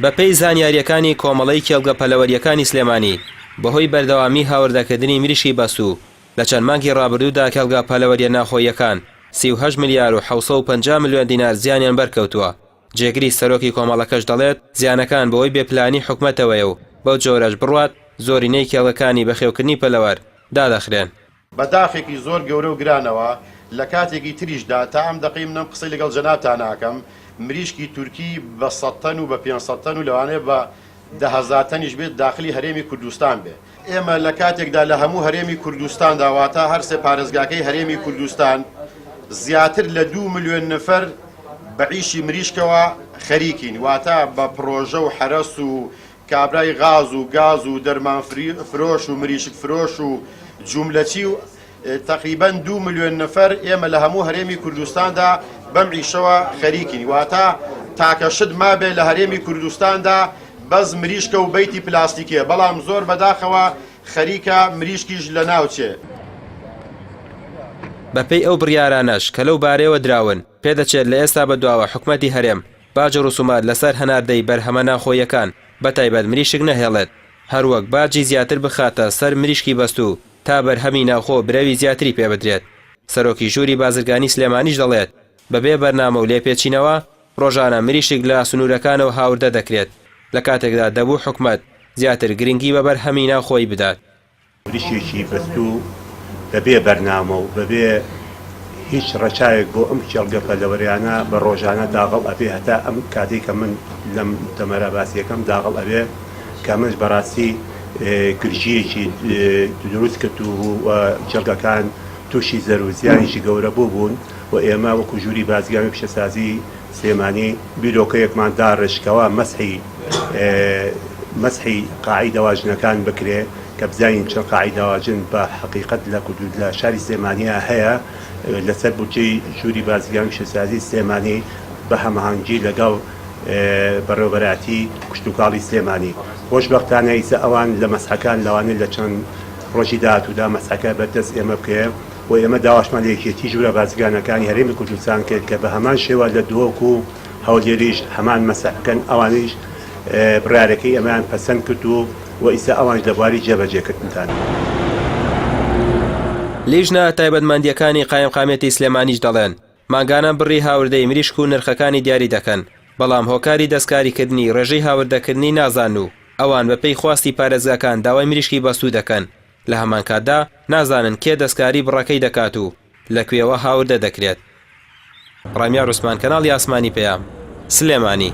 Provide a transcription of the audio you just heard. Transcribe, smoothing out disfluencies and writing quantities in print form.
بەپێی زانیارییەکانی کۆمەڵەی کێڵگە پەلەوەرییەکانی سلێمانی، بەهۆی بەردەوامی هاوردەکردنی مریشکی بەستوو، لە چەند مانگی ڕابردوودا کێڵگە پەلەوەرییە ناوخۆییەکان 38 ملیار و 750 ملیۆن دینار زیانیان بەرکەوتووە. جێگری سەرۆکی کۆمەڵەکەش دەڵێت، زیانەکان بەهۆی بێ پلانی حکومەتەوەیە و بەو جۆرەش بڕوات زۆرینەی کێڵگەکانی بەخێوکردنی پەلەوەر دادەخرێن. بە داخێکی زۆر گەورە و گرانەوە، لە کاتێکی تریشدا تا ئەم دەقەی من ئەم قسەی لەگەڵ جەنابتانا ئەکەم، مریشکی تورکی بە سەد تەن و بە 500 تەن و لەوانەیە بە 10,000 تەنیش بێت داخلی هەرێمی کوردستان بێ. ئێمە لە کاتێکدا لە هەموو هەرێمی کوردستاندا واتە هەر سێ پارێزگاکەی هەرێمی کوردستان زیاتر لە دوو ملیۆن نفەر بە ئیشی مریشکەوە خەریکین واتە بە پڕۆژە و حەرەس و کابرای غاز و گاز و دەرمان فرۆش و مریشک فرۆش و جوملەچی و تەقریبەن دوو ملیۆن نەفەر ئێمە لە هەموو هەرێمی کوردستاندا بەم ئیشەوە خەریکین واتە تاکە شت مابێ لە هەرێمی کوردستاندا بەس مریشکە و بەیتی پلاستیکیە بەڵام زۆر بەداخەوە خەریکە مریشکیش لەناوچێ. بەپێی ئەو بڕیارانەش کە لەو بارەیەوە دراون، پێدەچێت لە ئێستا بەدواوە حکومەتی هەرێم باج و ڕسومات لەسەر هەناردەی بەرهەمە ناوخۆییەکان بەتایبەت مریشک نەهێڵێت، هەروەک باجی زیاتر بخاتە سەر مریشکی بەستوو تا بەرهەمی ناوخۆ برەوی زیاتری پێبدرێت. سەرۆکی ژووری بازرگانی سلێمانیش دەڵێت، بەبێ بەرنامە و لێپێچینەوە ڕۆژانە مریشک لە سنوورەکانەوە هاوردە دەکرێت، لەکاتێکدا دەبوو حکومەت زیاتر گرنگی بە بەرهەمی ناوخۆیی بدات. مریشکێکی بەستوو بەبێ بەرنامە و بەبێ هیچ ڕەچاوێک بۆ ئەم کێڵگە پەلەوەریانە بە ڕۆژانە داغڵ ئەبێ هەتا ئەم کاتەی کە من لەم تەمەرە باسی ئەکەم داغڵ ئەبێ کە ئەمەش بەڕاستی گرژییەکی دروست کرد و کێڵگەکان تووشی زەرو زیانێکی گەورە بوو بوون و ئێمە وەکو ژووری بازرگانی و پیشەسازی سلێمانی بیرۆکەیەکمان داڕشت کەوا مەسحی مەسحی قاعی دەواجنەکان بکرێ کە بزانین چەند قاعی دەواجن بە حەقیقەت لە کوردو لە شاری سلێمانیا هەیە لەسەر بودجەی ژووری بازرگانی و پیشەسازی سلێمانی بە هەماهەنگی لەگەڵ بەڕێوەبەرایەتی کشتوکاڵی سلێمانی خۆشبەختانە ئیسە ئەوان لە مەسحەکان لەوانەیە لە چەند ڕۆژی داهاتوودا مەسحەکە بەردەست ئێمە بکەوێ و ئێمە داواشمان لە یەکێتی ژوورە بازرگانەکانی هەرێمی کوردستان کرد کە بە هەمان شێوە لە دهۆک و هەولێریش هەمان مەسح بکەن، ئەوانیش بڕیارەکەی ئێمەیان پەسەند کرد و و ئیستا ئەوانیش لە بواری جێبەجێکردندان. لیژنە تایبەتمەندییەکانی قایمقامیەتی سلێمانیش دەڵێن، مانگانە بڕی هاوردەی مریشک و نرخەکانی دیاری دەکەن، بەڵام هۆکاری دەستکاریکردنی ڕێژەی هاوردەکردنی نازانن و ئەوان بەپێی خواستی پارێزگاکان داوای مریشکی بەستوو دەکەن، لە هەمانکاتدا نازانن کێ دەستکاری بڕەکەی دەکات و لە کوێوە هاوردە دەکرێت. ڕامیار عوسمان، کەناڵی ئاسمانی پەیام، سلێمانی.